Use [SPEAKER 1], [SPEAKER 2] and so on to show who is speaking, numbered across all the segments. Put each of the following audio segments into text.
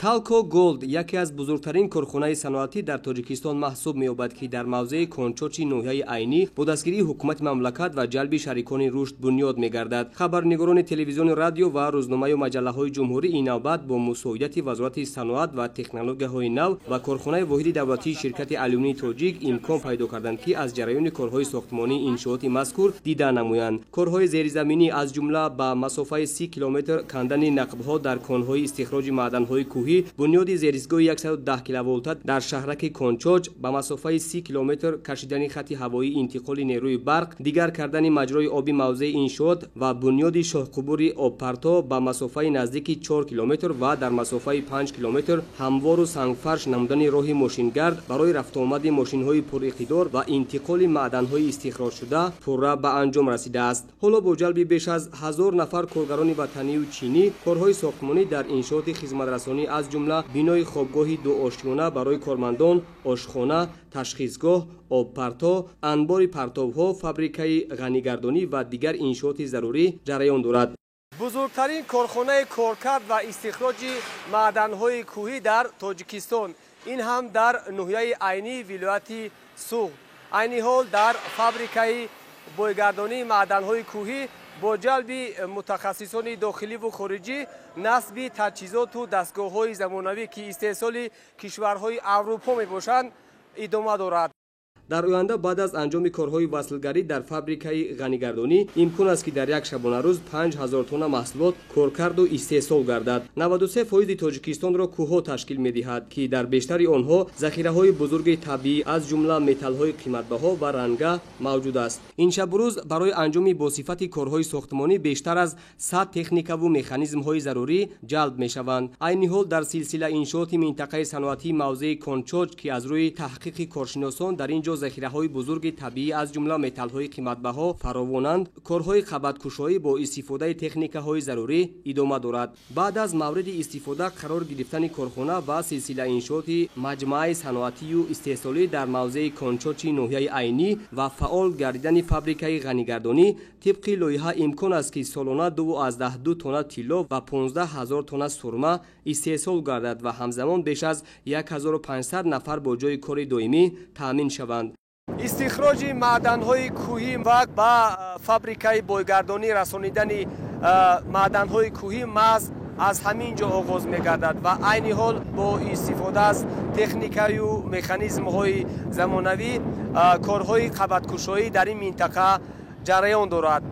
[SPEAKER 1] Талко Голд яке аз бузургтарин корхонаи саноатӣ дар Тоҷикистон маҳсуб меёбад, ки дар мавзеи Кончочи ноҳияи Айнӣ бо дастгирии ҳукумати мамлакат ва ҷалби шарикони рушд бунёд мегардад. Хабарнигорони телевизиони, радио ва рӯзномаю маҷаллаҳои ҷумҳурӣ ин навбат бо мусоидати Вазорати саноат ва технологияҳои нав ва корхонаи воҳиди давлатии ширкати алюминии тоҷик имкон пайдо карданд, ки аз ҷараёни корҳои сохтмонии иншооти мазкур дида намоянд. Корҳои зеризаминӣ, аз ҷумла ба масофаи 30 километр кандани нақбҳо дар конҳои истихроҷи маъданҳои кӯҳӣ, бунёди зеристгоҳи 110 киловолта дар шаҳраки Кончоч, ба масофаи 30 километр кашидани хати ҳавоии интиқоли нерӯи барқ, дигар кардани маҷрои оби мавзеи иншоот ва бунёди шоҳқубури обпарто ба масофаи наздики 4 километр ва дар масофаи 5 километр ҳамвору сангфарш намудани роҳи мошингард барои рафтуомади мошинҳои пуриқтидор ва интиқоли маъданҳои истихроҷшуда пурра ба анҷом расидааст. Ҳоло бо ҷалби беш аз 1000 нафар коргарони ватанию чинӣ корҳои сохтмонӣ дар иншооти хизматрасонӣ, аз ҷумла бинои хобгоҳи дуошёна барои кормандон, ошхона, ташхисгоҳ, обпарто, анбори партовҳо, фабрикаи ғанигардонӣ ва дигар иншооти зарурӣ ҷараён дорад. Бузургтарин корхонаи коркард ва истихроҷи маъданҳои кӯҳӣ дар Тоҷикистон, ин ҳам дар ноҳияи Айнии вилояти Суғд. Айни ҳол дар фабрикаи бойгардонии маъданҳои кӯҳӣ бо ҷалби мутахассисони дохиливу хориҷӣ насби таҷҳизоту дастгоҳҳои замонавӣ, ки истеҳсоли кишварҳои Аврупо мебошанд, идома дорад. Дар оянда баъд аз анҷоми корҳои васлгарӣ дар фабрикаи ғанигардонӣ имкон аст, ки дар як шабонарӯз 5000 тонна маҳсулот коркарду истеҳсол гардад. 93% Тоҷикистонро кӯҳҳо ташкил медиҳад, ки дар бештари онҳо захираҳои бузурги табиӣ, аз ҷумла металлҳои қиматбаҳо ва ранга мавҷуд аст. Ин шабурӯз барои анҷоми босифати корҳои сохтмонӣ бештар аз 100 техникаву механизмҳои зарурӣ ҷалб мешаванд. Айни ҳол дар силсила иншооти минтақаи саноатии мавзеи Кончоч, ки аз рӯи таҳқиқи коршиносон дар ин ҷо захираҳои бузурги табиӣ, аз ҷумла металлҳои қиматбаҳо фаровонанд, корҳои қабаткушоӣ бо истифодаи техникаҳои зарурӣ идома дорад. Баъд аз мавриди истифода қарор гирифтани корхона ва силсила иншооти маҷмӯаи саноатию истеҳсолӣ дар мавзеи Кончочи ноҳияи Айнӣ ва фаъол гардидани фабрикаи ғанигардонӣ, тибқи лоиҳа имкон аст, ки солона 2,2 тонна тилло ва 15 000 тонна сурма истеҳсол гардад ва ҳамзамон беш аз 1500 нафар бо ҷойи кори доимӣ таъмин шаванд. Истихроҷи маъданҳои кӯҳӣ ва ба фабрикаи бойгардонӣ расонидани маъданҳои кӯҳӣ маҳз аз ҳамин ҷо оғоз мегардад ва айни ҳол бо истифода аз техникаю механизмҳои замонавӣ корҳои қабаткушоӣ дар ин минтақа ҷараён дорад.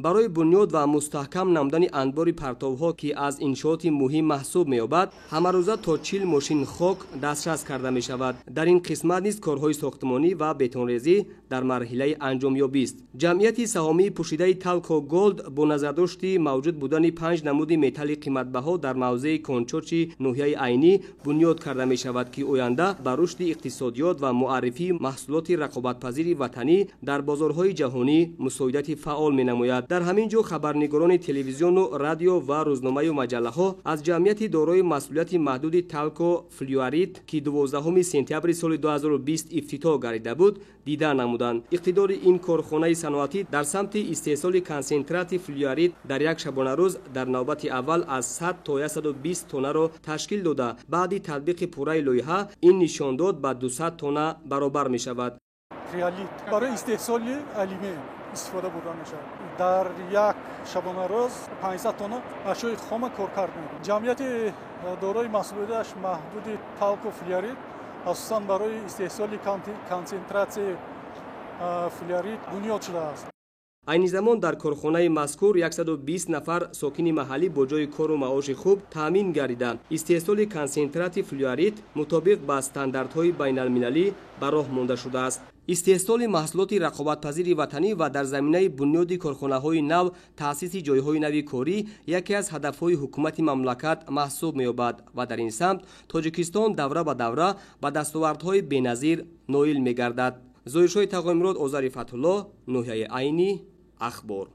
[SPEAKER 1] Барои бунёд ва мустаҳкам намудани анбори партовҳо, ки аз иншооти муҳим маҳсуб меёбад, ҳамарӯза то 40 мошин хок дастрас карда мешавад. Дар ин қисмат низ корҳои сохтмонӣ ва бетонрезӣ дар марҳилаи анҷомёбист. Ҷамъияти саҳомии пӯшидаи Талко Голд бо назардошти мавҷуд будани 5 намуди металли қиматбаҳо дар мавзеи Кончочи ноҳияи Айнӣ бунёд карда мешавад, ки оянда ба рушди иқтисодиёт ва муаррифии маҳсулоти рақобатпазири ватанӣ дар бозорҳои ҷаҳонӣ мусоидати фаъол менамояд. Дар ҳамин ҷо хабарнигорони телевизиону радио ва рӯзномаю маҷаллаҳо аз ҷамъияти дорои масъулияти маҳдуди Талко Флюорит, ки 12 сентябри соли 2020 ифтитоҳ гардида буд, дида намуданд. Иқтидори ин корхонаи саноатӣ дар самти истеҳсоли консентрати флюорит дар як шабонарӯз дар навбати аввал аз 100 то 120 тоннаро ташкил дода, баъди татбиқи пурраи лоиҳа ин нишондод ба 200 тонна баробар мешавад.
[SPEAKER 2] Криолит барои истеҳсоли алюминий истифода бурда мешавад. Дар як шабонарӯз 500 тонна ашёи хома коркард мекунад. Ҷамъияти дорои масъулияташ маҳдуди Талко Флюорит асосан барои истеҳсоли консентратсияи флюорит бунёд шудааст.
[SPEAKER 1] Айни замон дар корхонаи мазкур 120 нафар сокини маҳаллӣ бо ҷойи кору маоши хуб таъмин гардида, истеҳсоли консентрати флюорит мутобиқ ба стандартҳои байналмилалӣ ба роҳ монда шудааст. Истеҳсоли маҳсулоти рақобатпазири ватанӣ ва дар заминаи бунёди корхонаҳои нав таъсиси ҷойҳои нави корӣ яке аз ҳадафҳои ҳукумати мамлакат маҳсуб меёбад ва дар ин самт Тоҷикистон давра ба давра ба дастовардҳои беназир ноил мегардад. Зоҳиршоҳи Тағоймурод, Озари Фатҳулло, ноҳияи Айнӣ, Ахбор.